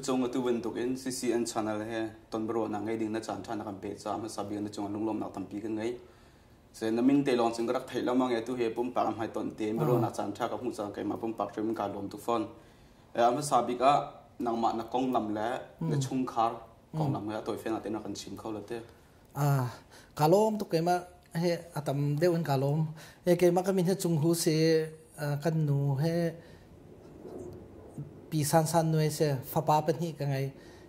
Cung atu bantukin CCN channel he tonbiaruahnak ngei ding na caan ṭha na kan pek caah hmasa bik na cungah lunglawmhnak tampi kan ngei. Se na min te lawng cun ka rak theih lengmang i atu he pumpak an hmaitonh te biaruahnak caan ṭha ka hmuh caah keimah pumpak hrim kaa lawm tuk fawn. A hmasa bik ah nangmah na konglam le na chungkhar konglam he a tawifiang ah te na kan chim kho lo te. Ah, ka lawm tuk keimah he a tam deuh in ka lawm. E keimah ka min he Cung Hu si kan nu he Pi San San Nuai si fapa pahnih ka ngei.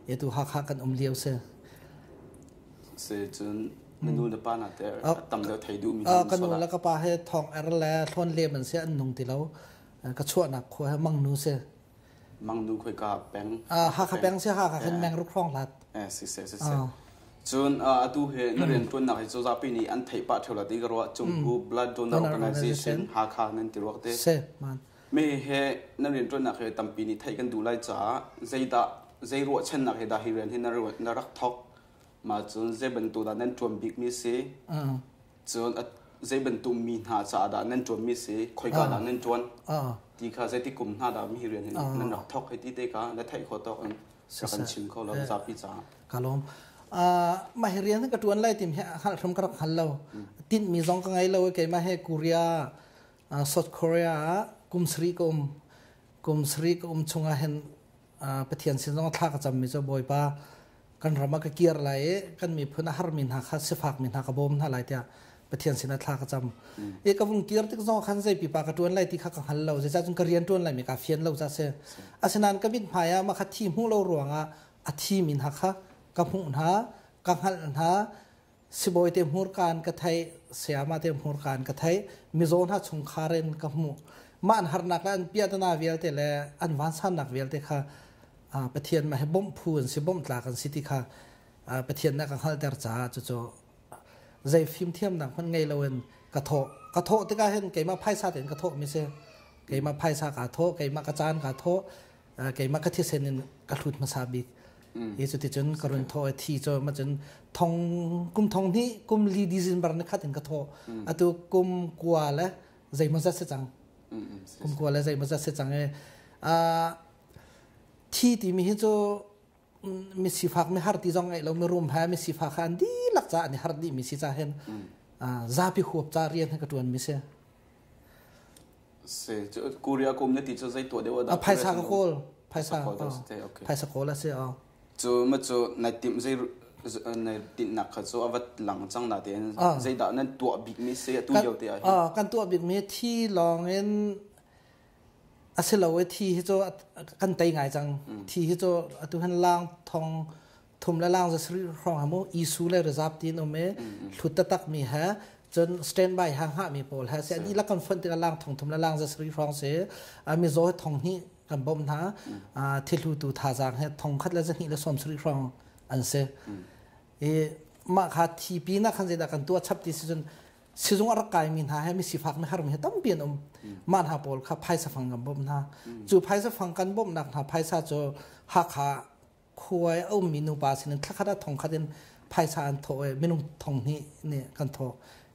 E tu Hakha kan um lio si. Si cun na nu na pa na te tam deuh thei duh mi Ka nu le ka pa he thong er le hlawn lem an si an nung ti lo. Ka chuahnak khua he Mangnu si. Mangnu khoika peng? Hakha peng si Hakha khin meng ruk hrawng hlat. Eh si si si si. Cun atu he na rian ṭuannak hi cu zapi nih an theih pah ṭheo la ti ka ruah Cunghu Blood Donor Organization Hakha nan ti ruak te. Si man. Me he na rian ṭuannak he tampi nih theih kan duh lai caah zeidah zei ruahchannak he dah hi rian hi na rak thawk ma cun zei bantuk dah nan ṭuan bik mi si Cun zei bantuk mi hna caah dah nan ṭuanmi si, khoika dah nan ṭuan ti kha zeiti kum hna dah mi rian hin nan rak thawk hei ti te kha na theih khawh tawk in rak kan chim kho lo zapi caah. Ka lawm. Mah hi rian ka ṭuan lai tim hi hngalh hram ka rak hngal lo. Tinhmi zong ka ngei lo i keimah he Korea, South Korea ah kum sarih ka um. Kum sarih ka um chungah hin Pathian sin zong thla ka cammi cu Bawipa kan ram ah ka kir lai i kan miphun a harmi hna kha sifakmi hna ka bawm hna lai tiah Pathian sinah thla ka cam. I ka vung kir tik zong khan zei pipa ka ṭuan lai ti kha ka hngal lo. Zeicah cun ka rian ṭuan lai mi kaa fian lo ca si. Asinain ka mithmai ah mah kha thi hmuh lo ruangah a thimi hna kha ka hmuh hna, ka hngalh hna, sibawi te hmurka in ka theih, sayama te hmurka in ka theih, mizaw hna chungkhar in ka hmuh. Mah an harnak le an piahtana vialte le an vansannak vialte kha Pathian mah hi bawmh phu an si, bawmh tlak an si ti kha Pathian nih a ka hngalhter caah cucu zei fimthiamnak hmanh ngei loin ka thawh. Ka thawh tikah hin keimah phaisa tein ka thawhmi si. Keimah phaisa kaa thawh, keimah ka caan kaa thawh, keimah ka thisen in ka hlut hmasa bik. Hi cu ticun ka run thawh i thi cu ma cun thong kum thong hnih kum li December ni khat in ka thawh. Atu kum kua le zeimaw zat si cang. Kum kua le zeimaw zat si cang i thi timi hi cu mi sifak mi har ti zong ngeih lo mi rum he mi sifak ha an dihlak ca an i har dih mi si ca hin zapi huap ca rian hi ka tuan mi si. Si Korea kum na ti cu zei tuah deuh dah? Phaisa ka kawl. Phaisa phaisa kawl a si. Cu ma cu nai timh zei nai tinhnak kha cu a vat lang cang na tein zeidah nan tuah bik mi si atu lio te ah hin? Kan tuah bik mi thi lawng in a si lo i thi hi cu kan tei ngai cang. Thi hi cu atu hin lang thong thum le lang za sarih hrawng ha mu isu le rizap tin um i hlut taktak mi he cun standby ha hngah mi pawl he se dihlak kan fonh tikah lang thong thum le lang za sarih hrawng si mi zaw thong hnih kan bawmh hna thilhu tu thazaang he thong khat le zahnih le sawm sarih hrawng an si i mah kha thi na khan zeidah kan tuah chap ti si cun sizung a rak kaimi hna he mi sifak mi harmi he tampi an um mah hna pawl kha phaisa fang kan bawmh hna cu phaisa fang kan bawmhnak hna phaisa cu Hakha khua i a ummi nupa sinin thlakhat ah thongkhat in phaisa an thawh i minung thong hnih nih kan thawh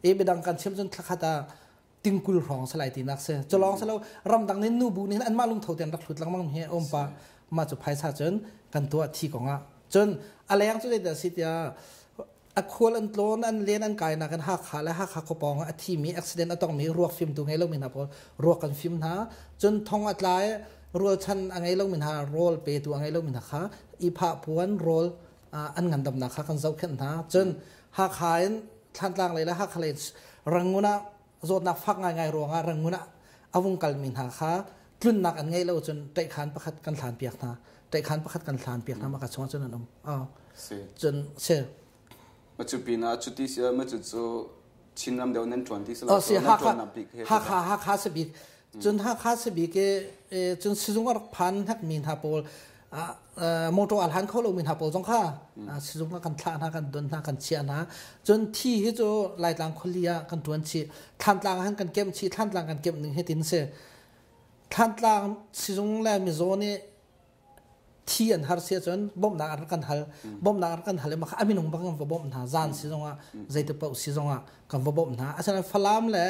i midang kan chim cun thlakhat ah tingkul hrawng salai tinak si cu lawng silo ramdang nih nubu nih anmah lungtho tein rak hlut lengmang hi um pa mah cu phaisa cun kan tuah thi kongah cun a leng cu zeidah si tiah a khual an tlawn an len an kainak in Hakha le Hakha khuapawng ah a thimi accident a tongmi ruak fimtu ngei lomi hna pawl ruak kan fim hna cun thong a tla i rualchan a ngei lomi hna rawl petu a ngei lomi hna kha iphah puan rawl an ngandamnak kha kan zohkhenh hna cun Hakha in Thlantlang lei le Hakha lei Rangoon ah zawtnak fak ngaingai ruangah Rangoon ah a vung kalmi hna kha tlunnak an ngeih lo cun ṭaihkhan pakhat kan hlan piak hna ṭaihkhan pakhat kan hlan piak hna maka chungah cun an um cun si Ma cu pinah cuti si ma cu cu Chinram deuh nan ṭuan ti si lo si Hakha Hakha Hakha si bik cun Hakha si bik i cun sizung a rak phan hnak mi hna pawl motor a hlan kho lomi hna pawl zong kha sizung ah kan thlah hna kan don hna kan chiah hna cun thi hi cu Laitlang khuali ah kan ṭuan chih Thlantlang ah kan kemh chih Thlantlang kan kemh ning hi tin si Thlantlang sizung le mizaw nih thi an har si ahcun bawmhnak an kan hal bawmhnak an kan hal i mah kha a minung bang kan va bawmh hna zan si zongah zeiti paoh si zongah kan va bawmh hna asinain Falam le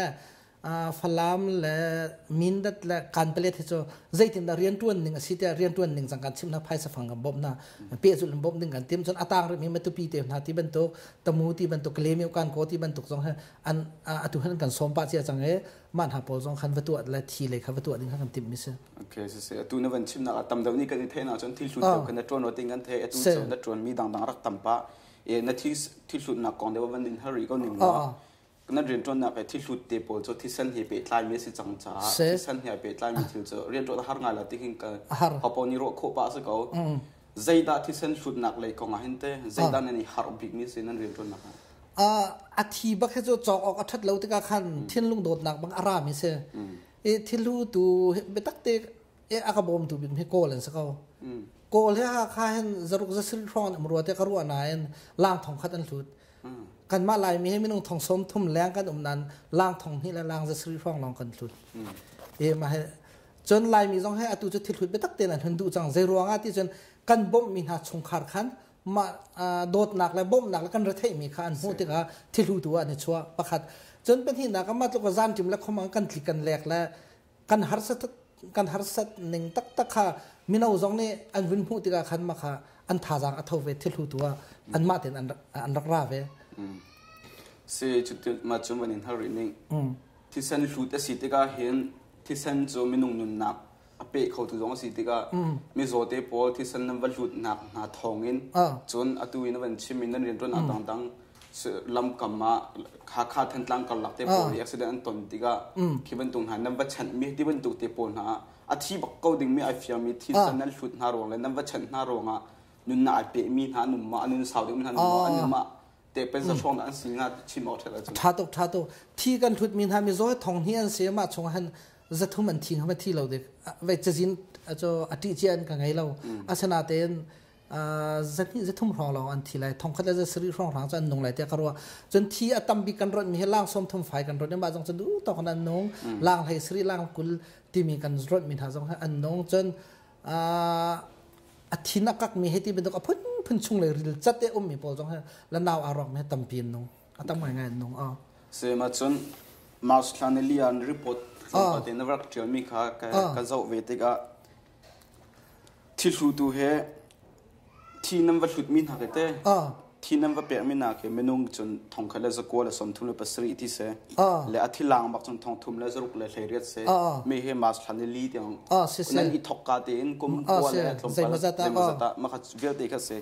Falam le Mindat le Kanpalet hi cu zeitindah rianṭuan ning a si tiah rianṭuan ning cang kan chimh hna, phaisa fang kan bawmh hna, pehzulh in bawmh ding kan tim. Cun a tang rihmi Matupi te hna ti bantuk, Tamu ti bantuk, Kalaymyo Kankaw ti bantuk zong hi an atu hin kan sawm pah cia cang i mah hna pawl zong khan va tuah le thi lei kha va tuah ding kha kan timhmi si. Okay, si atu na van chimnak ah tam deuh nih kan i theih ahcun thil hlut deuh kan na ṭuan rua ting kan theih, atu cu na ṭuanmi dangdang rak tam pah. E na thil hlutnak kong deuh van in har rih ko ning law. Nan rianṭuannak he thilhlut te pawl cu thisen he pehtlaimi a si cang caah thisen he pehtlaimi thil cu rianṭuan a har ngai la ti hin ka hopo nih ruah khawh pah a si ko. Zeidah thisen hlutnak lei kong ah hin te zeidah nan i harh bikmi si nan rianṭuannak ah? A thi bak hi cu cawk awk a ṭhat lo tikah khan thinlung dawtnak bang a rami si. I thilhu tu biatak te a ka bawmtu bik hi Kawl an si ko. Kawl he Hakha hin zaruk zasarih hrawng an um rua te ka ruah nain lang thong khat an hlut. Kanmah Laimi hi minung thong 30 leng kan um nain lang thong hnih le lang zasarih hrawng lawng kan hlut. E mah he cun Laimi zong he atu cu thil hlut biatak tein an hun duh cang. Zei ruangah ti cun kan bawmhmi hna chungkhar khan mah dawtnak le bawmhnak le kan retheihmi kha an hmuh tikah thilhlu tu ah an i chuah pakhat. Cun pahnihnak ah mah tluk zanṭim le khomang kan tlik kan lek le kan harsat kan harsat ning taktak kha mino zong nih an vun hmuh tikah khan mah kha an thazaang a tho ve, thilhu tu ah anmah tein an rak ra ve. Si cuti ma cu van in har rih ning. Thisen hlut a si tikah hin thisen cu minung nunnak a pe kho tu zong a si tikah mizaw te pawl thisen nan va hlut nak hna thawng in cun atu in van chim in nan riantuan ah dangdang lamkam ah Hakha Thantlang karlak te pawl i accident an ton tikah khi bantuk hna nan va chanh mi ti bantuk te pawl hna a thi bak ko ding mi ai fiang mi thi san nan hlut hna ruang le nan va chanh hna ruangah nunnak ai pe mi hna num ma anun sau ding hna num ma anun ma te pen za hrawng an si nga chim awk ṭhat ahcun. Ṭha tuk, ṭha tuk. Thi kan hlut mi hna mi zaw thong hi an si ma chung han 300 an thi ma thi lo dik vai cazin cho a ṭih cia an ka ngei lo. Asinain 200 300 hrawng lawng an thi lai, 1000 le 700 hrawng hrang cu an nung lai tiah ka ruah. Cun thi a tam bik kan rawnh mi hi lang 30 fai kan rawnh i mah zong cu duh tawk in an nung. Lang 17 lang 20 timi kan rawnh mi hna zong hi an nung. Cun a thin a kak mi he ti bantuk a phunphun chung le ril cat te um mi pawl zong hi la nau aa rawk mi tampi an nung, a tam ngai ngai an nung. Se ma cun March thla ni li an report tlawmpal te na rak ṭial mi kha ka zoh ve tikah Thilhlutu he thi nan va hlutmi hna tete thi nan va pekmi hna khi minung cun 1000 le 9 le 37 ti si le a thilang bak cun 30 le 6 le 18 si mi hi March thla ni li tiang nan i thok ka tein kum kua le tlawmpal zeimawzat ah mah kha vialte kha si.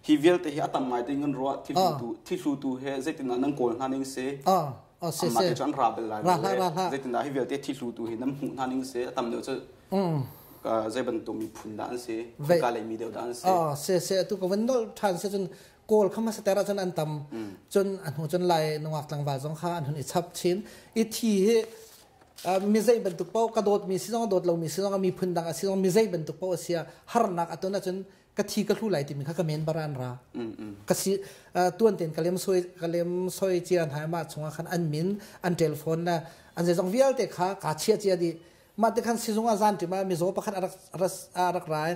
Hi vialte hi a tam ngai te ngan ruah. Thilhlutu thilhlutu he zeitindah nan kawl hna ning si? Amah te cu an ra bel lai lo le zeitindah hi vialte thilhlutu hi nan hmuh hna ning si? A tam deuh cu zei bantuk miphun dah an si, khoika lei mi deuh dah an si? Se se tu ka van nol ṭhan se cun Kawl kha hmasa ter ahcun an tam. Cun a hnu cun Lai nungak tlangval zong kha an hun i chap chin i thi hi mi zei bantuk paoh, ka dawtmi si zong, dawt lomi si zong, miphun dang a si zong, mi zei bantuk paoh a si ah harnak a ton ahcun ka thi ka hlu lai timi kha ka men baran ra ka si. Tuan ten ka lem soi ka lem soi cia hna ma chungah khan an min, an telephone le an zeizong vialte kha ka chia cia di. Mah te khan sizung ah zan ṭim ah mizaw pakhat a rak a rak rai,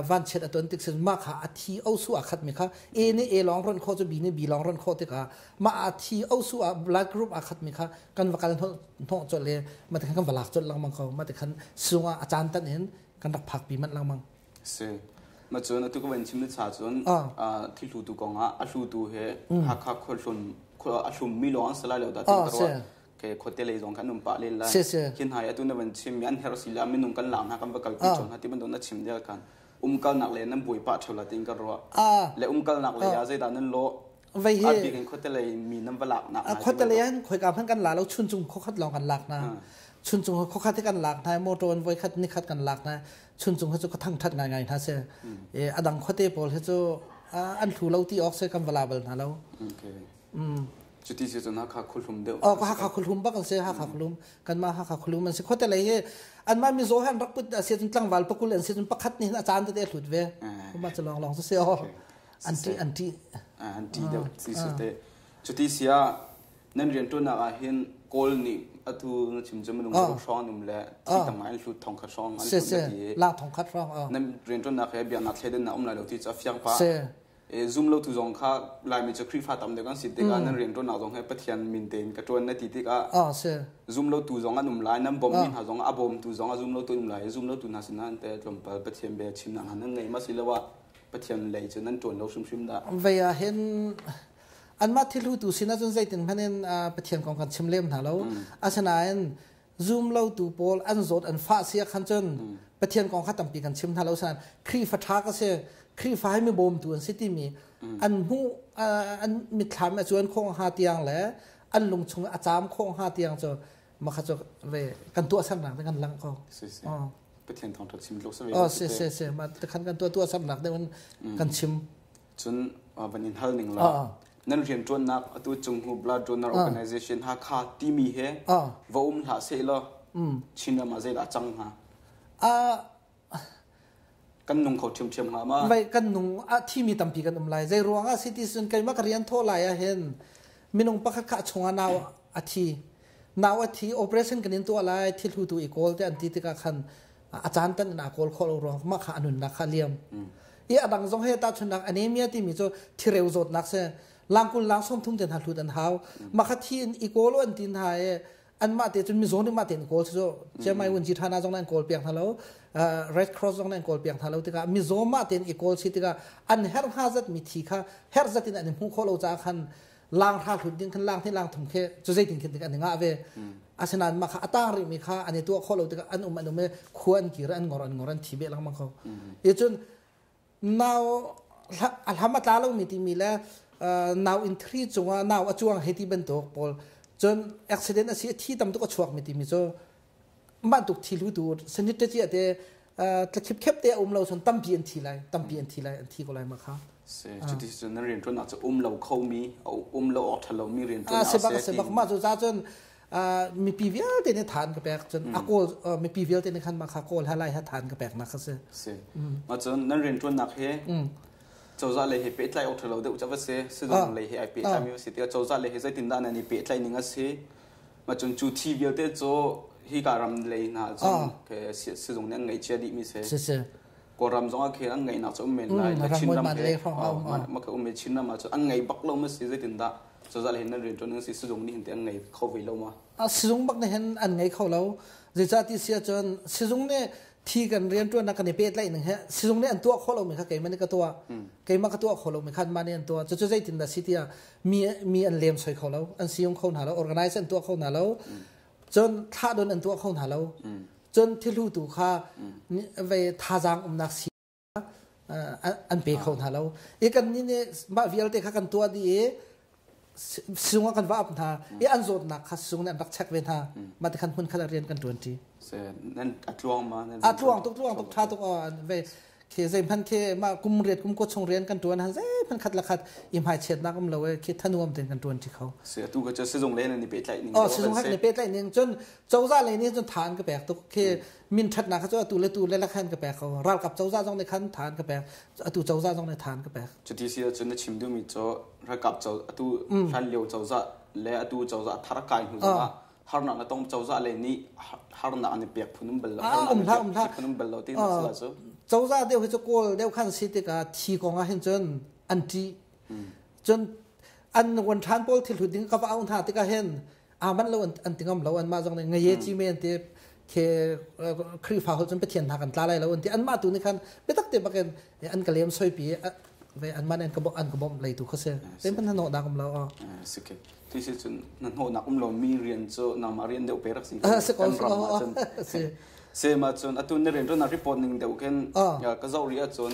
van chiat a ton tik sin mah kha a thi osu a khat mi kha A nih A lawng ron kho cu B nih B lawng ron kho tikah mah a thi osu a blood group a khat mi kha kan va kal hnawh colh le mah te khan kan va lak colh lengmang ko. Mah te khan sizung ah a caan tan in kan rak phak pi manh lengmang. Si. Ma cun atu ka van chim na cha cun thilhlutu kong ah a hlutu he Hakha khuahlun a hlum mi lawng an si lai lo dah tin ka ruah. Ke khuate lei zong kan um pah len lai. Hin hai atu na van chim mi an herh si la minung kan lak hna kan va kalpi chom hna ti bantuk na chim del kan umkalnak le nan buai pah ṭheo la tin ka ruah. Le umkalnak le ya zeidah nan lawh? Vei hi a bik in khuate lei mi nan va lak nak. Khuate lei han khoika hmanh kan la lo, Chuncung khokhat lawng kan lak na. Chuncung khokhat kan lak hna, motor in voi khat ni khat kan lak na. Chuncung hi cu ka thangṭhat ngaingai hna si. A dang khuate pawl hi cu an hlu lo ti awk si, kan va la bal hna lo. Cuti si cun Hakha khuahlum deuh. Oh, Hakha khuahlum bak an si, Hakha khuahlum. Kanmah Hakha khuahlum an si. Khuate lei hi anmah mizaw han rak put a si cun tlangval pakul an si cun pakhat nih hin a caan tete a hlut ve. Mah cu lawng lawng cu si oh. An ṭih, an ṭih. An ṭih deuh ti si te. Cuti si ah nan rianṭuannak ah hin Kawl nih atu na chim cu minung hrawng an um le thi tam ngai an hlut, 1000 hrawng an hlut ti. Lang 1000 hrawng. Nan rianṭuannak he biaknak thleidannak um lai lo ti cu a fiang pah. Zum lo tu zong kha Laimi cu Khrihfa tam deuh kan si tikah nan rianṭuannak zong he Pathian min tein ka ṭuan na ti tikah zum lo tu zong an um lai, nan bawmmi hna zong a bawmtu zong a zum lo tu an um lai. Zum lo tu hna sinah an te tlawmpal Pathian bia chimnak hna nan ngei ma siloah Pathian lei cu nan ṭuan lo hrimhrim dah? Vei ah hin anmah thilhu tu sinah cun zeitin hmanh in Pathian kong kan chim lem hna lo. Asinain zum lotu pawl an zawt an fah si ah khan cun Pathian kong kha tampi kan chim hna lo san Khrihfa ṭha ka si Khrihfa hi mi bawmtu an si timi an hmuh an mitthlam a cuan khawh hnga tiang le an lung chung a caam khawh hnga tiang cu makha cu ve kan tuah sernak ding kan lang ko. Pathian thawngṭha chim tluk si ve. Oh si si si ma khan kan tuah tuah sernak ding kan chim. Cun van in hal ning la nan rianṭuannak atu Cunghu Blood Donor Organization Hakha timi he va um hlah seh law Chinram ah zeidah cang hnga? Kan nung kho ṭhiamṭhiam hnga ma? Vai kan nung a thimi tampi kan um lai. Zei ruang ah city sun keimah ka rian thawh lai ah hin minung pakhat kha chungah nau a thi. Nau a thi operation kan in tuah lai thil hu tu i kawl te an ti tikah khan a caan tan in aa kawl khawh lo ruang mah kha a nunnak kha liam. I a dang zong he tahchunnak anemia timi cu thireu zawtnak si langkul lang 30 ten ha hlut an hau mah kha thi in i kawl an tin ha e anmah te cun mizaw nih mah tein kawl cu chiamai wun ji thana zong nan kawl piak hna lo Red Cross zong nan kawl piak hna lo tikah mizaw mah tein i kawl si tikah an herh hnga zat mi thi kha herh zat in an i hmuh khawh lo caah khan lang hra hlut ding khan lang thi lang thum khe cu zeitin khin tik an i ngah ve asinain mah kha a tang rih mi kha an i tuah khawh lo tikah an um an um i khua an kir an ngor an ngor an thi beh lengmang ko i cun nau a hlam a tla lomi timi le nau in thri cungah nau a cuang hei ti bantuk pawl cun accident a si a thi tam tuk a chuak mi timi cu bantuk thi lu tu sanit te chia te tlakhip khep te a um lo cun tampi an thi lai tampi an thi lai an thi ko lai ma kha si cuti cun na rian ṭuan ah cu um lo kho mi um lo awk ṭha lo mi rian ṭuan ah se bak ma cu ca cun mipi vialte nih than ka pek cun a kawl mipi vialte nih khan ma kha kawl ha lai ha than ka pek nak kha si si ma cun nan rian ṭuan nak he cozah lei he pehtlai awk ṭha lo deuh ca va si sizung lei he ai pehtlai mi va si tikah cozah lei he zeitindah nan i pehtlai ning a si Ma cun cu thi vialte cu hika ram lei hna cun sizung nih an ngeih cia dihmi si. Kawlram zong ah khin an ngeihnak cu um men lai. Chinram he ma ka um i Chinram ah cun an ngei bak lo ma si zeitindah cozah lei hin nan rian ṭuan an si sizung nih hin te an ngei kho ve lo ma? Sizung bak nih hin an ngei kho lo. Zeicah ti si ahcun sizung nih thi kan rianṭuannak kan i pehtlaih ning he sizung nih an tuah khawh lomi kha keimah nih ka tuah. Keimah ka tuah khawh lomi kha anmah nih an tuah. Cucu zeitindah si tiah mi mi an lem soi kho lo an siung kho hna lo organize an tuah kho hna lo cun thlahdon an tuah kho hna lo cun thilhu tu kha ve thazaang umnak si an pe kho hna lo i kan ni nih mah vialte kha kan tuah dih i sung ah kan va ap hna i an zawtnak kha sung nih an rak check ve hna mah ti khan hmun khat ah rian kan ṭuan ṭi a tluang ma a tluang tuk tluang tuk ṭha tuk ve Khi zeihmanh khi mah kum riat kum kua chung rian kan ṭuan han zeihmanh khat le khat i hmaichiatnak um lo e khi thanuam tein kan ṭuan ṭi kho. Si atu ka cu sizung le nan i pehtlaih ning. Oh sizung he i pehtlaih ning cun cozah lei nih cun tha an ka pek tuk khi min ṭhatnak kha cu atu le tu le le khan ka pek ko. Ralkap cozah zong nih khan tha an ka pek. Atu cozah zong nih tha an ka pek. Cuti si ahcun na chim duhmi cu ralkap co atu hlan lio cozah le atu cozah thar kai hnu zongah harnak na tong cozah lei nih harnak an i pek phun um bal lo um hlah um hlah phun um bal lo ti na sila cu cozah deuh hi cu kawl deuh khan si tikah thi kong ah hin cun an ṭih cun an wan ṭhan pawl thil hlut ding ka va au hna tikah hin aman lo an ti ngam lo an mah zong nih ngaye chi men te ke Khrihfa hol cun Pathian hna kan tla lai lo an ti anmah tu nih khan biatak te bakin an ka lem soipi ve anmah an ka an ka bawmh leitu kha si te man hano dak um lo si ke Ti si cun na hnawhnak um lomi rian cu nangmah rian deuh pe rak si. Si ko si ko. Si. Se ma cun atu na rian ṭuannak report ning deuh khin ka zoh rih ahcun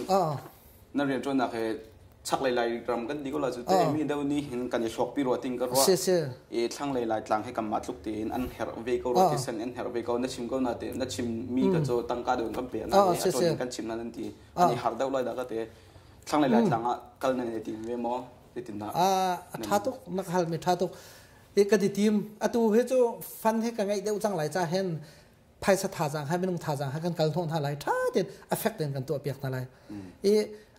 na rian ṭuannak he chaklei lai ram kan ti ko la cu te mi deuh nih hin kan i hrawkpi rua ting ka ruah. Si si. I thlanglei lai tlang he kanmah tluk tein an herh ve ko rua thisen an herh ve ko na chim ko na te na chim mi ka cu tangka deuh kan pe na a kan chim na nan ti an i har deuh lai dah ka te thlanglei lai tlang ah kal nan i tim ve maw? A ṭha tuk na ka halmi ṭha tuk i ka ti tim atu hi cu fund hi ka ngeih deuh cang lai ca hin phaisa thazaang ha minung thazaang ha kan kal hnawh hna lai ṭha tein affect tein kan tuah piak hna lai i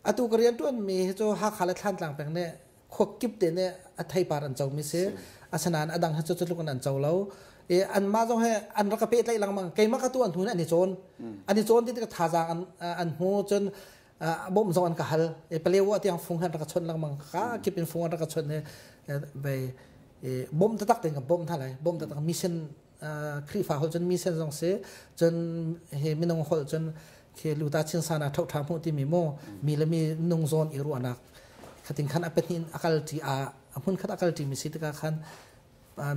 atu ka rian ṭuan mi hi cu Hakha le Thlantlang peng nih khua kip te nih a theipar an co mi si asinain a dang hi cu cutluk in an co lo i anmah zong he an rak ka pehtlaih lengmang keimah ka tu an hnu in an i cawn an i cawn ti tikah thazaang an an hmu cun. Bawmh zong an ka hal. Palewa tiang fung han rak ka chawnh lengmang. Ka kip in fung an rak ka chawnh i bei bawmh taktak tein ka bawmh hna lai. Bawmh taktak mission Khrihfa holh cun mission zong si cun hi minung holh cun khi luta chin sana tho tha hmuh timi mu mi le mi nung zawn i ruahnak khatin khan a pahnih a kal ṭi a a hmun khat a kal ṭi mi si tikah khan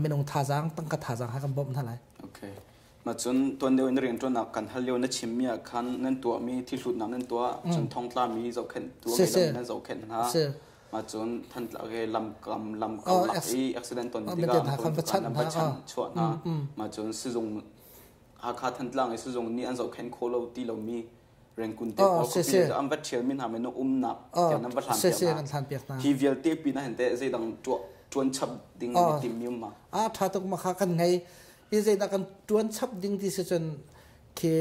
minung thazaang tangka thazaang ha kan bawmh hna lai. Okay. Ma cun tuan deuh in rian ṭuannak kan hal lio na chimmi ah khan nan tuahmi thilhlutnak nan tuah cun thongtla mi zohkhenh tu ngei nan zohkhenh hna. Ma cun Thantlang he lamkam lamkam lak i accident ton tikah nan va chanh chuah hna. Ma cun sizung Hakha Thantlang i sizung nih an zohkhenh khawh lo ti lomi Rengkun te pawl khuapi an va ṭhialmi hna minung umnak tiang nan va hlan piak hna. Hi vialte pin ah hin teh zeidang tuah ṭuan chap ding nan i timmi um ma? A ṭha tuk ma kha kan ngei. Hi zeidah kan ṭuan chap ding ti si cun khi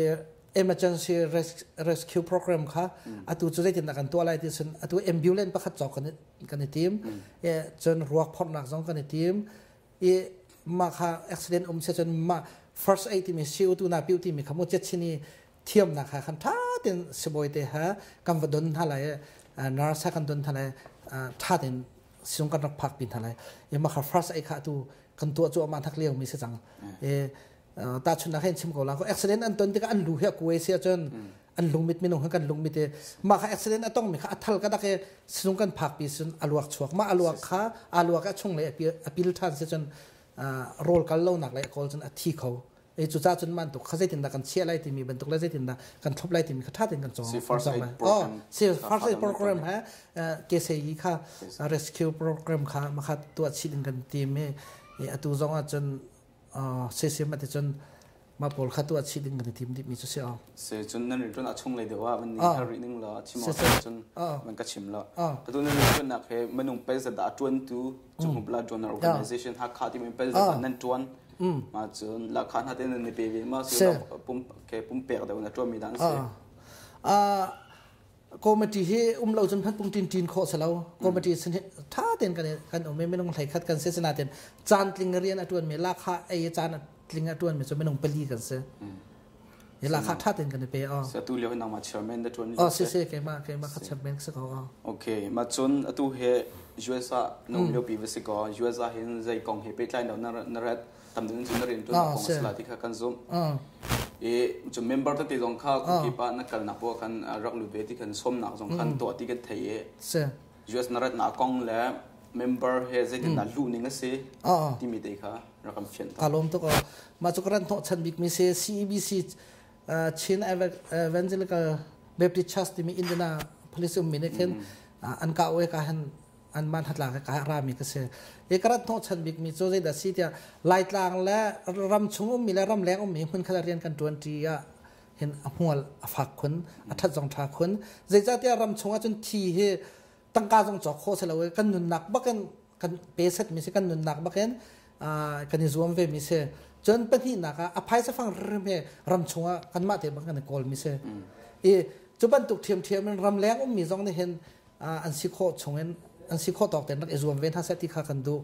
emergency rescue program kha atu cu zeitindah kan tuah lai ti cun atu ambulance pakhat cawk kan i tim. Cun ruak phorhnak zong kan i tim. I mah kha accident um si cun mah first aid timi CO2 na piu timi kha mu chet i thiamnak ha khan ṭha tein sibawi te ha kan va don hna lai i nurse ha kan don hna lai, ṭha tein sizung kan rak phak pi hna lai i mah kha first aid kha atu kan tuah cu amah thak lio mi si cang. I tahchunhnak hen chim ko la, accident an ton tikah an lu hi a kuai si ahcun an lungmit, minung kan lungmit i mah kha accident a tong mi kha a thal ka dak i sizung kan phak pi cun a luak chuak, mah a luak kha a luak a chung le a pil ṭhan si cun rawl kal lonak le a kawl cun a thi kho. E cucaah cun man tuk kha zeitindah kan chiah lai timi bantuk le zeitindah kan thlop lai timi kha ṭha tein kan cawng. Si first aid program. Si first aid program he KCE kha rescue program kha makha tuah chih ding kan tim i atu zong ah cun CCM ati cun mah pawl kha tuah chih ding kan i tim dih mi cu si o. Se cun nan rian a chung lei deuh ah van ni har rih ning la chim awk cun man ka chim la. Atu nan rian nak he manung pel zat dah tuan tu chung bla donor organization Hakha ti men pel zat nan tuan ma cun la kha hna te nan ni pe ve ma si pum ke pum pek deuh na tuan mi dan si. Committee hi um lo cun phan pung tin tin khawh si lo. Committee sin tha ten kan kan um minung hlei khat kan si sina ten caan tling rian a tuan mi la kha ei caan tling a tuan mi cu minung pali kan si. Hi la kha tha ten kan pe o. Sa tu lio nang ma chairman da tuan. Oh, si si, keima keima kha chairman si ko o. Okay, ma cun atu he USA na um lio pi va si ko. USA hin zei kong he pehtlai no na rat tam ding cun na rian tuan kong sila ti kha kan zum. I cu member tete zong kha khuakip ah na kalnak po khan rak lut ve ti khan somnak zong khan tuah ti kan thei i US na ratnak kong le member he zeitindah luh ning a si timi te kha rak kan fian. Ka lawm tuk. Mah cu ka ran hnawh chan bik mi si CEBC, Chin Evangelical Baptist Church timi Indianapolis ummi nih khin an ka ka han an man hatla ka rami ka si i ka rat hnawh chan bik mi cu zeidah si tiah Laitlang le ram chung ummi le ram leng ummi hmun khat rian kan ṭuan ṭi ah hin a hmual a fak khun, a ṭhat zong ṭha khun. Zeicahtiah ram chung ah cun thi hi tangka zong cawk khawh si lo i kan nunnak bakin kan pe set mi si, kan nunnak bakin kan i zuam ve mi si. Cun pahnihnak ah a phaisa fang rim he ram chung ah kanmah te bang kan i kawl mi si i cu bantuk ṭhiamṭhiam in ram leng ummi zong nih hin an si khawh chungin an si khawh tawk tein rak i zuam ve hna seh ti kha kan duh.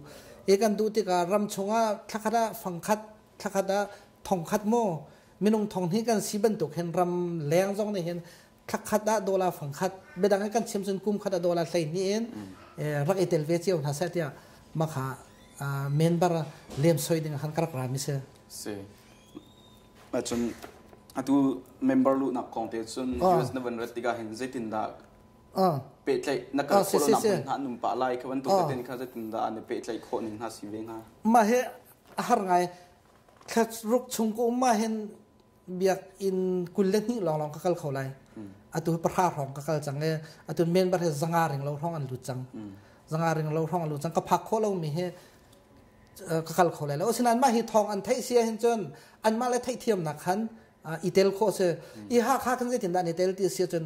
I kan duh tikah ram chungah thlakhat ah fangkhat, thlakhat ah thongkhat maw, minung thong hnih kan si bantuk hin ram leng zong nih hin thlakhat ah dollar fangkhat, biadang kan chim cun kum khat ah dollar 12 in rak i tel ve cio hna seh tiah makha member lem soi ding khan ka rak ra mi si. Si. Cun atu member luhnak kong te cun US na van rat tikah hin zeitindah pehtlaih na kal khawh lonak hmun hna an um pah lai kha bantuk tein kha zeitindah an i pehtlaih khawh ning hna si ve hnga? Mah hi a har ngai. Thla ruk chung ka um ah hin biakinn 22 lawnglawng ka kal kho lai. Atu hi 10 hrawng ka kal cang i atu member hi 500 ring lo hrawng an lut cang. 500 ring lo hrawng an lut cang. Ka phak khawh lomi hi ka kal kho lai lo. Asinain mah hi thawng an theih si ahhin cun anmah le theihthiamnak khan i tel khawh si. I Hakha khan zeitindah an i tel ti si ahcun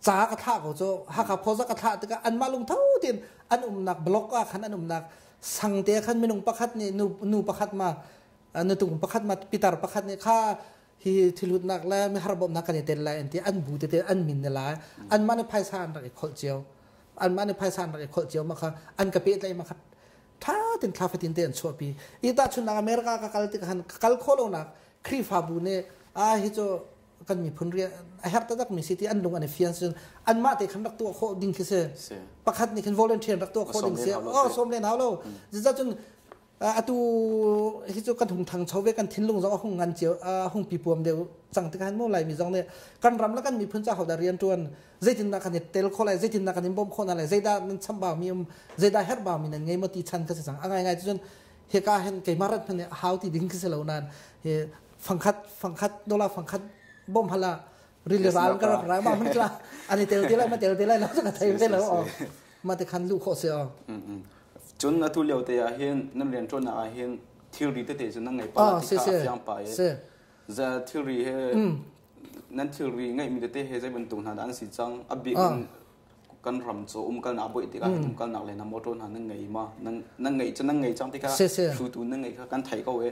ca ka thlah ko cu. Hakha phoza ka thlah tikah anmah lungtho tein an umnak block ah khan, an umnak sang te khan minung pakhat nih, nu, nu pakhat ma nutung pakhat ma pitar pakhat nih kha hi thilhutnak le mihar bawmhnak kan i tel lai an ti, an bu tete an min ne lai, anmah nih phaisa an rak i kholh cio, anmah nih phaisa an rak i kholh cio. Ma kha an ka pehtlaih, ma kha tha tin thla fatin te an chuahpi i tahchunnak America ka kal tikah khan ka kal khawh lonak Khrihfabu nih a hi cu. Kan miphun rian a herh taktak mi si ti an lung an i fian cun anmah te khan rak tuah khawh ding khi si. Pakhat nih khin volunteer rak tuah khawh ding si. Oh, sawm len hau lo. Zeicah cun atu hi cu kan hung thangcho ve, kan thinlung zong a hung ngan cio, a hung pipuam deuh cang tikhan mu Laimi zong nih kan ram le kan miphun ca hodah rian ṭuan, zeitindah kan i tel khawh lai, zeitindah kan in bawmh khawh hna lai, zeidah nan chambau mi um, zeidah herhbau mi nan ngei maw ti chan kha si cang. A ngaingai cun hika hin keimah rat hmanh hau ti ding khi si lo nain hi fangkhat fangkhat dollar fangkhat bawm hala rili ral ka rak rai ma man tla ani tel te lai ma tel te lai lo ka thei ve lo ma te khan lu khawh si o. Cun atu lio te ah hin nan rian ṭuannak ah hin thilri tete cu nan ngei pa ti kha a fiang pa i za thilri he nan thilri ngeihmi tete he zei bantuk hna dah an si cang? A bik in kan ram cu umkalnak buai tikah hin umkalnak le na motor hna nan ngei ma? Nan ngeih cu nan ngei cang tikah hrutu nan ngei kha kan thei ko e.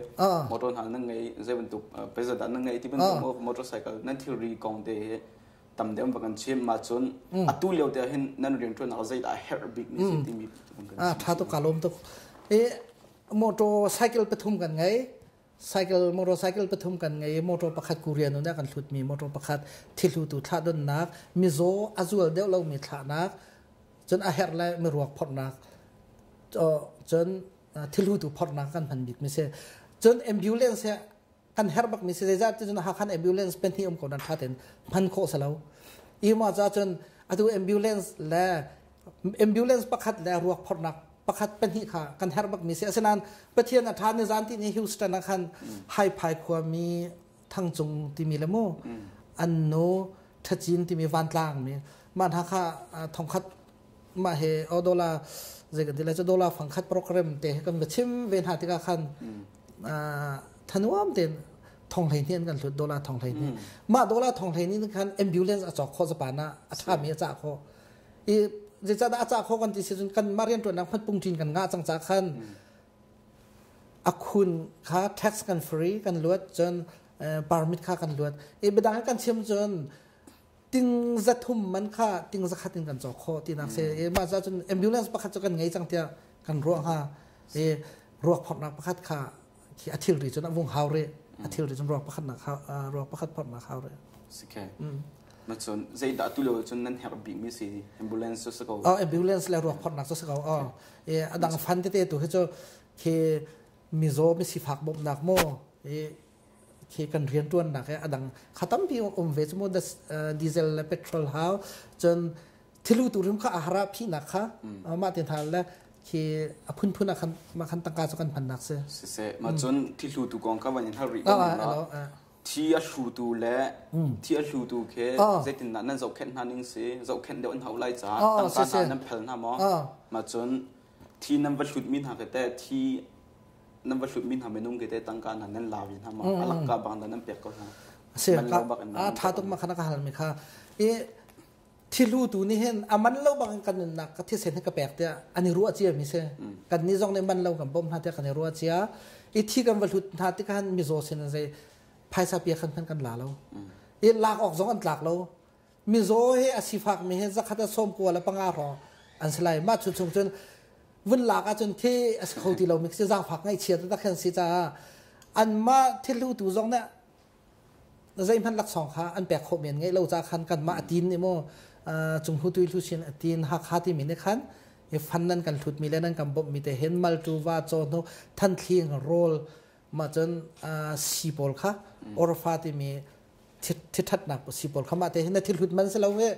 Motor hna nan ngei, zei bantuk pezat dah nan ngei ti bantuk motorcycle nan thilri kong te he tam deuh va kan chim. Ma cun atu lio te hin nan rianṭuannak zeidah a herh bik mi si timi kan chim. Tha tuk, ka lawm tuk. E, motorcycle pathum kan ngei, cycle motorcycle pathum kan ngei. Motor pakhat Korean un kan hlut mi, motor pakhat thilhlutu thlah donnak, mizaw a zual deuh lo mi thlahnak, cun a herh le miruak phorhnak, cun thilhlutu phorhnak kan hman bik mi si. Cun ambulance he kan herh bak mi si. Zeizah ti cun Hakhan ambulance pen hi um ko nan tha ten hman khawh si lo i ma ca cun atu ambulance le ambulance pakhat le ruak phorhnak pakhat pahnih kha kan herh bak mi si. Asinain Pathian a tha, ni zan ti ni Houston ah khan Haiphai khuami Thangcung timi le mu an nu Thacin timi vantlang mi mah hna kha thongkhat mah he o dollar zei kan ti lai cu dollar fangkhat program te kan va chim ve hna tikah khan thanuam ten thong hlei hnih an kan hlut, dollar thong hlei hnih. Mah dollar thong hlei hnih khan ambulance a cawk khawh, Japan ah a ṭhami a cah khawh i. Zeicahdah a cah khawh kan ti si cun kan mah rianṭuannak hmat pungṭin kan ngah cang ca khan a khun kha tax kan free kan luat, cun permit kha kan luat i. Biadang kan chim cun ting 300 man kha ting 100 in kan cawk khawh tinak si i. Mah ca cun ambulance pakhat cu kan ngei cang tiah kan ruah hnga i. Ruak phorhnak pakhat kha khi a thilri cun a vung hau rih, a thilri cun ruak pakhat nak ruak pakhat phorhnak hau rih. Sikhe na cun zeidah tu lio cun nan herh bik mi si? Ambulance cu si ko. Oh, ambulance le ruak phorhnak cu si ko. Oh, e adang fan tete tu hi cu khi mizaw mi sifak bawmhnak maw i khi kan riantuannak he adang kha tampi um ve cu mu. Diesel le petrol hau, cun thilu tu rim kha a hara phihnak kha mah te hna le khi a phunphun ah khan mah khan tangka cu kan hmannak si. Siseh, mah cun thihlu tu kong kha van in hal rih ko. Thi a hlutu le thi a hlutu khi zeitindah nan zohkhenh hna ning si? Zohkhenh deuh an hau lai caah tangka hna nan phel hna maw? Mah cun thi nan va hlut mi hna khi teh, thi nan va hlut mi hna minung khi teh tangka hna nan la ve hna maw? A lakka bang dah nan pek ko hna? Si, a tha tuk ma kha na ka hal mi kha. I thihlu tu nih hin a man lo bang kan nunnak ka thisen hi ka pek tiah an i ruah cia mi si. Kan nih zong nih man lo kan bawmh hna tiah kan i ruah cia i. Thi kan va hlut hna tikah mizaw sin zei phaisa pia khan khan kan la lo i, lak awk zong an tlak lo. Mizaw he a sifak mi he 195 hrawng an si lai. Mah chu chung cun vun lak ahcun thi a si kho ti lo mi si, zaangfak ngaihchia taktak khan si caah anmah thilhlu tu zong nih zeihmanh laksawng kha an pek khawh men ngeih lo ca khan kanmah a tin i mu Cunghnu Tui Hluchin a tin Hakha timi nih khan i fan nan kan hlut mi le nan kan bawmh mi te hin maltu va cawhnu thanthling rawl mah cun si pawl kha orfa timi thithatnak si pawl kha mah te hin na thil hlut man si lo he.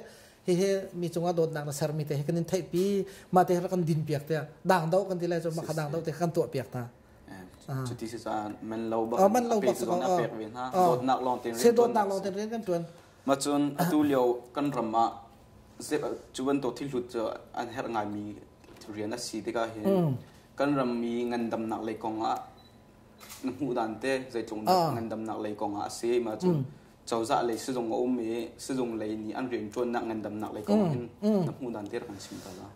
Hihi mi cungah dawtnak na sermi te hi kan in theihpi, mah te kan din piak tiah dang do kan ti lai cu, mah kha dang do te kan tuah piak hna. Cuti si caan man lo bak man lo bak a pek ve hna, dawtnak lawng tein. Se dawtnak lawng tein rian kan tuan. Ma cun atu lio kan ram ah cu bantuk thil hlut cu an herh ngaimi rian a si tikah hin kan ram mi ngandamnak lei kong ah na hmuh dan te zeitluk ngandamnak lei kong ah a si? Ma cun cozah lei sizung a um i sizung lei nih an rian ṭuannak ngandamnak lei kong hin na hmuh dan te rak kan chim ta la.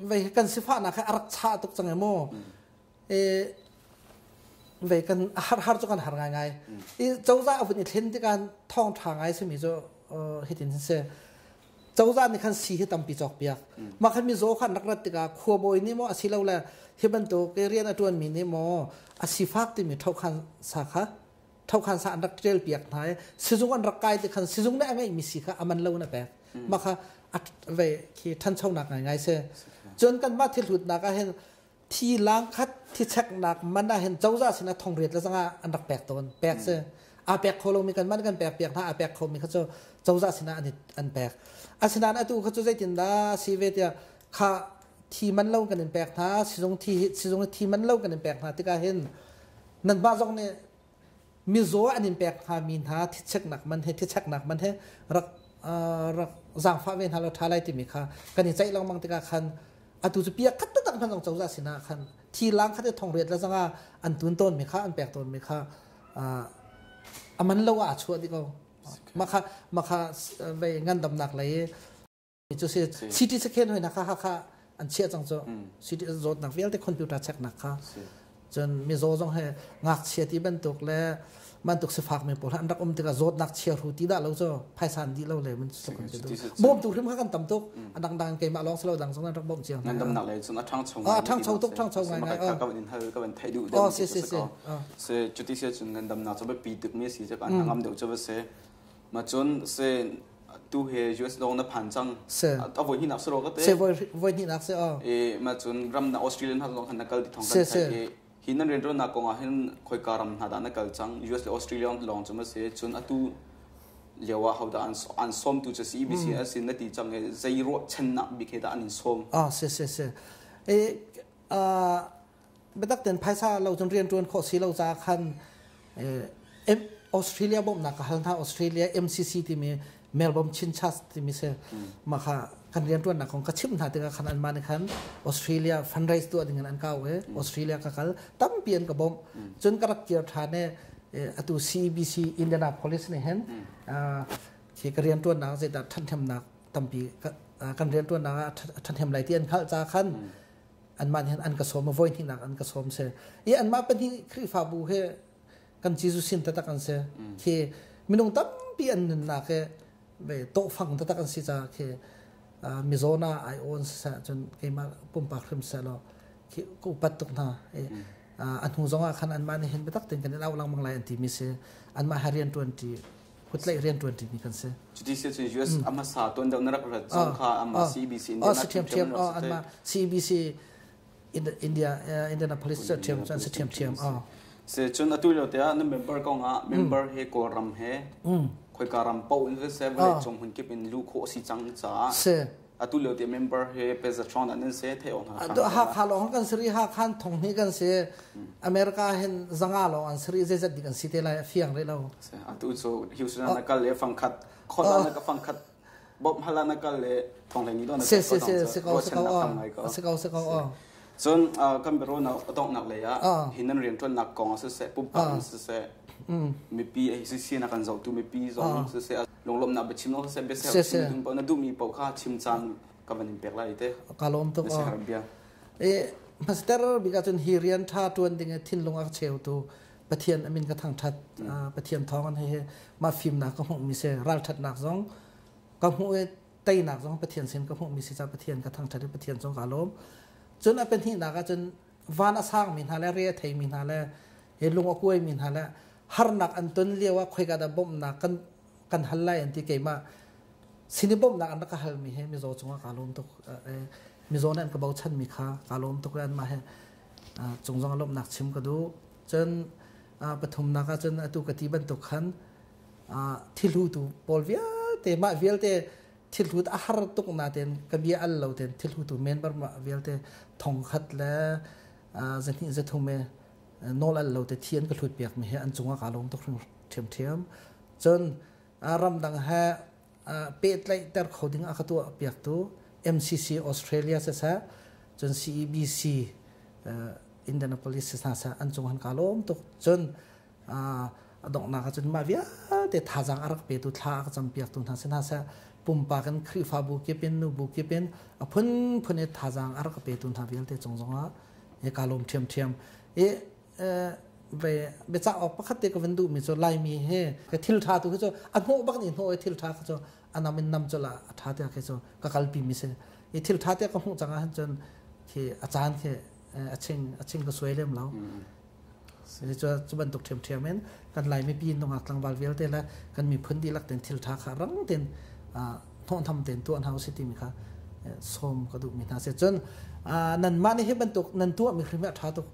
Vei kan sifahnak hi a rak chah tuk cang mu. Vei kan har har cu kan har ngaingai i. Cozah a vun i thlen tikah thawng ṭha ngai simi cu hitin si, cozah nih khan si hi tampi cawk piak. Mah khan mizaw khan rak rat tikah khuabawi nih maw asilole hi bantuk rian a ṭuanmi nih maw a sifak timi ṭhokhan sa kha. Thokhan sa an rak ṭial piak hna i sizung an rak kai ti khan sizung nih a ngeihmi si kha a man lo na pek. Mah kha ve khi ṭhanchonak ngaingai si. Cun kanmah thil hlutnak ah hin thi lang khat thi cheknak man ah hin cozah sinah thong riat le zanga an rak pek tawn. Pek si. Aa pek kho lomi kan man kan pek piak hna, aa pek khomi kha cu cozah sinah an an pek. Asinain atu kha cu zeitindah si ve tiah kha thi man lo kan in pek hna, sizung thi sizung thi man lo kan in pek hna tikah hin nanmah zong nih mizaw an in pek hngami hna thicheknak man he thicheknak man he rak rak zaangfah ve hna law ṭha lai timi kha kan i ceih lengmang tikah khan atu cu piak khat taktak hmanh zong cozah sinah khan thi lang khat i thong riat le zanga an tun tawnmi kha an pek tawnmi kha a man lo ah a chuah dih ko mah kha mah kha vei ngandamnak lei cu si CT scan hoi na kha Hakha an chiah cang cu CT zawtnak vialte computer check nak kha cun mizaw zong he ngakchia ti bantuk le bantuk sifak mi pawl an rak um tikah zawtnak chia hru ti dah lo cu phaisa an dih lo le mun tluk an ti bawmtu hrim kha kan tam tuk a dangdang keimah lawng si lo dang zong an rak bawmh cio nan damnak le cun a ṭhangcho a ṭhangcho tuk ṭhangcho ngai ngai ka van in hal ka van theih duh oh si si si se cuti se cun nan damnak cu biapi tuk mi si cak an ngam deuh cu va se ma cun se tu he US lawng na phan cang. Se. A voi hnih nak si ro ka te. Se voi voi hnih nak se o. E ma cun ram na Australian ha lawng khan na kal ti thong kan thai e hi nan rian na kong ah hin khoi ka ram hna dah na kal cang US le Australia lawng cu ma se cun atu lio ah hoda an an som tu chu CBC asin na ti cang e zei ro chen nak bik he dah an in som. Ah se se se. E biatak ten phaisa lo cun rian ṭuan khawh si lo ca khan Australia bawmhnak ka hal hna Australia MCC timi Melbourne Chin Church timi si mah kha kan rian ṭuannak kong ka chimh hna tikah khan anmah nih khan Australia fundraise tuah ding in an kau i Australia ka kal tampi an ka bawmh cun ka rak kir ṭhan i atu CBC Indianapolis nih hin khi ka rian ṭuannak zeidah ṭhathnemnak tampi kan rian ṭuannak ah a ṭhahnem lai ti an hngalh ca khan anmah nih an ka sawm a voi hnihnak an ka sawm si i anmah pahnih Khrihfabu he kan Jesuh sin taktak an si khi minung tampi an nunnak he ve tawhfang taktak an si ca khi mizaw na ai awn siseh cun keimah pumpak hrim seh law khi ka upat tuk hna a hnu zong ah khan anmah nih hin biatak tein kan in auh lengmang lai an timi si anmah he rian ṭuan ṭi kutlaih rian ṭuan ṭimi kan si. Cuti si cun US a hmasa tuan deuh na rak rat zong kha amah CBC India si ṭhiamṭhiam anmah CBC India Indianapolis cu ṭhiam cu an si ṭhiamṭhiam. Se cun atu lio te ah na member kong ah member he Kawlram he khoika ram paoh in siseh vawlei cung hmun kip in luh khawh a si cang caah atu lio te member he pezatron an se thei awk hna Hakha lawng kan siri Hakha thong hnih kan si America hin zanga lawng an siri zeizat dik an si te lai a fiang rih lo atu cu Houston na kal le fangkhat khola na ka fangkhat bom hala na kal le thong hlei ni do na se se se se ko se ko se ko se ko cun kan bero na adongnak lei ah hi nan rian tuan nak kong se se pumpak se se mipi ai si si na kan zohtu mipi zong se se lunglawmhnak biachim lo siseh biasel chim ding paoh na duhmi paoh kha chim caan ka van in pek lai te ka lawm tuk bia e master bik ahcun hi rian tha tuan ding thinlung a cheu tu Pathian amin ka thangthat Pathian thawng an he ma fimnak ka hmuh mi se ralthatnak zong ka hmuh i teinak zong Pathian sin ka hmuh mi si ca Pathian ka thangthat i Pathian zong ka lawm cun a pahnihnak ahcun van a sang mi hna le re a thei mi hna le he lung a kuai mi hna le harnak an ton lio ah khoika dah bawmhnak kan kan hal lai an ti keimah sin i bawmhnak an rak ka halmi he mizaw cungah kaa lawm tuk mizaw nih an ka bochanmi kha kaa lawm tuk i anmah he cung zong lawmhnak chim ka duh cun pathumnak ah cun atu ka ti bantuk khan thilhutu pawl vialte mah vialte thilhut a har tuk natein ka bia al lo tein thilhutu member mah vialte thong khat le zahnih zathum e nawl al lo te thi an ka hlut piak mi he an cungah kaa lawm tuk ṭhiamṭhiam cun ramdang he pehtlaihter kho ding a ka tuah piaktu MCC Australia siseh cun CEBC Indianapolis hna seh an cung han kaa lawm tuk cun a donghnak ah cun mah vialte thazaang a rak petu thla a ka campiaktu hna si hna seh pumpak in Khrihfabu kip in nubu kip in a phunphun i thazaang a rak petu hna vialte cung zongah i kaa lawm ṭhiamṭhiam i ve biacah awk pakhat te ka van duhmi cu Laimi he ka thil ṭha tu khi cu a hnawh bak nih hnawh i thil ṭha kha cu a nam in nam cu la a ṭha tiah khi cu ka kalpi mi si i thil ṭha tiah ka hmuh cang ahhin cun khi a caan khi a ching a ching ka suai lem lo. Cu cu bantuk ṭhiamṭhiam in kan Lai mipi nungak tlangval vialte le kan miphun dihlak ten thil ṭha kha rang ten hnawhhnam ten tuah hna usih timi kha sawm ka duhmi hna si. Cun nanmah nih hi bantuk nan tuahmi hrim hi a ṭha tuk.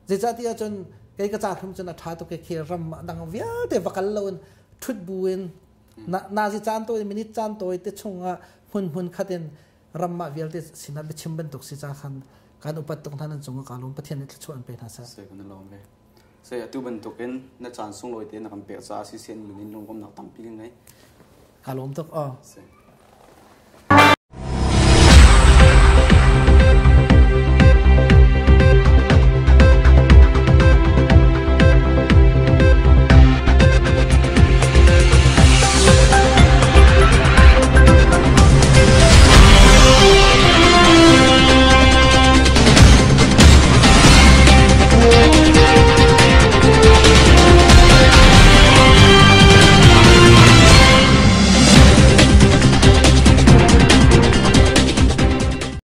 Zeicahtiah cun kei ka ca hrim cun a ṭha tuk i khi ram dang vialte va kal loin ṭhut bu in nazi caan tawi minute caan tawi te chungah hmun hmun khat in ram mah vialte sinah biachim bantuk si ca khan kan upat tuk hna nan cung ah ka lawm. Pathian nih thluachuah an pe hna seh. Seh kan lawm ve. Seh atu bantukin na caan sunglawi te na kan pek caah CCN min in lungkomnak tampi kan ngei. Ka lawm tuk. Aw. Seh.